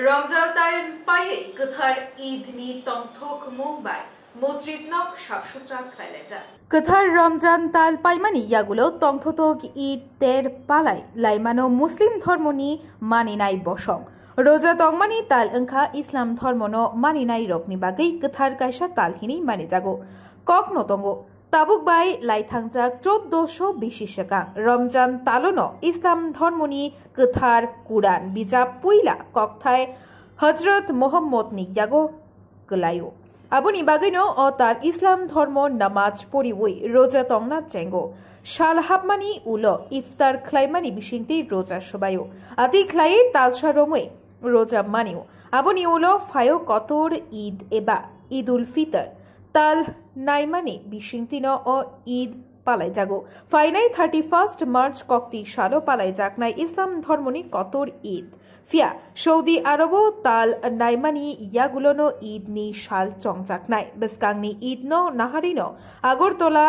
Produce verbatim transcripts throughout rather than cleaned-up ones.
Ramjan tal paiwi kwthar Eid ni tongthokmung bai mosjid no sap sutra khlai laijak. Kwthar Ramjan tal paimani yagulo tongthothok Eid ter palai laimano Muslim dhormoni maninai bosong. Roja tongmani tal wngkha Islam dhormono maninai rokni bagwi kwthar kaisa tal hinwi manijago. Kokno tongo. Tabuk bai laithangjak choddoso bisi swkang Ramjan talono Islam dhormoni kwthar Quran bijap puila kokthai Hazrat Muhammadni yago kwlaio. Aboni bagwino o tal Islam dhormo namaj poriwi roja tongna chengo. Sal hapmani ulo iftar khlaimani bisingtwi roja sobaio. Ati khlaiwi talsa romwi roja manio. Aboni ulo phaio kotor Eid eba Eid ul Fitr. Tal naimani bisingtwino o Eid palaijago. Phainai thirty-first March kokti salo palaijaknai Islam dhormoni kotor Eid. Phiya Saudi Arabo tal naimani yagulono Eid ni sal chongjaknai. Bwskangni Eid no naharino Agartala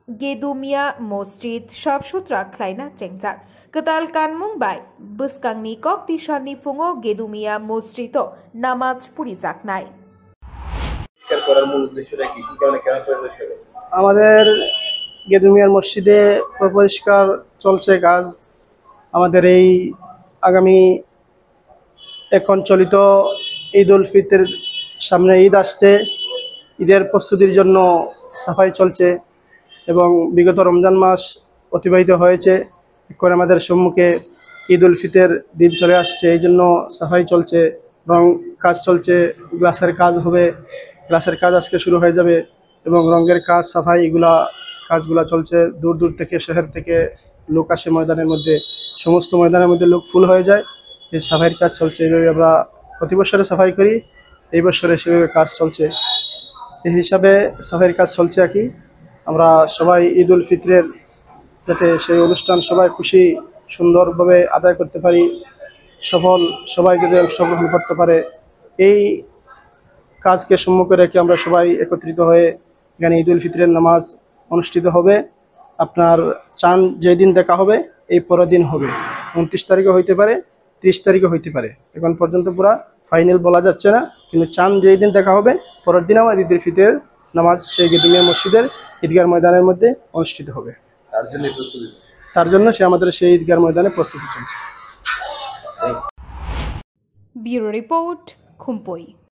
Gedumia Mosjid sap sutra khlaina chengjak. Kwtal kanmung bai bwskangni kokti salni phungo Gedumia Mosjido namaj purijaknai. পরিষ্কার করার মূল উদ্দেশ্যটা কি? কি কারণে, কেন পরিষ্কার করবেন? আমাদের গেদুমিয়ার মসজিদে পরিষ্কার চলছে কাজ। আমাদের এই আগামী এখন চলিত ঈদ উল ফিতর, সামনে ঈদ আসছে, ঈদের প্রস্তুতির জন্য সাফাই চলছে এবং বিগত রমজান মাস অতিবাহিত হয়েছে। এখন আমাদের সম্মুখে ঈদ উল ফিতর দিন চলে আসছে, এই জন্য সাফাই চলছে, রং কাজ চলছে, গ্লাসের কাজ হবে, গ্লাসের কাজ আজকে শুরু হয়ে যাবে এবং রঙের কাজ, সাফাই, এগুলা কাজগুলা চলছে। দূর দূর থেকে, শহর থেকে লোক আসে ময়দানের মধ্যে, সমস্ত ময়দানের মধ্যে লোক ফুল হয়ে যায়। এই সাফাইয়ের কাজ চলছে, এইভাবে আমরা প্রতি বছরে সাফাই করি, এই বছরে সেভাবে কাজ চলছে। এই হিসাবে সাফাইয়ের কাজ চলছে আর কি। আমরা সবাই ঈদ উল ফিতরের যাতে সেই অনুষ্ঠান সবাই খুশি সুন্দরভাবে আদায় করতে পারি, সফল সবাই যাতে অংশগ্রহণ করতে পারে, এই কাজকে সম্মুখে রেখে আমরা সবাই একত্রিত হয়ে এখানে ঈদ উল ফিতরের নামাজ অনুষ্ঠিত হবে। আপনার চাঁদ যেদিন দেখা হবে, এই পরের দিন হবে, ঊনত্রিশ তারিখে হইতে পারে, ত্রিশ তারিখে হইতে পারে। এখন পর্যন্ত পুরা ফাইনাল বলা যাচ্ছে না, কিন্তু চাঁদ যেই দিন দেখা হবে, পরের দিন আমার ঈদ উল ফিতর নামাজ সেই গেদুমিয়া মসজিদের ঈদগাহ ময়দানের মধ্যে অনুষ্ঠিত হবে। তার জন্য প্রস্তুতি। তার জন্য সে আমাদের সেই ঈদগাহ ময়দানে প্রস্তুতি চলছে। Bureau Report, Khumpui.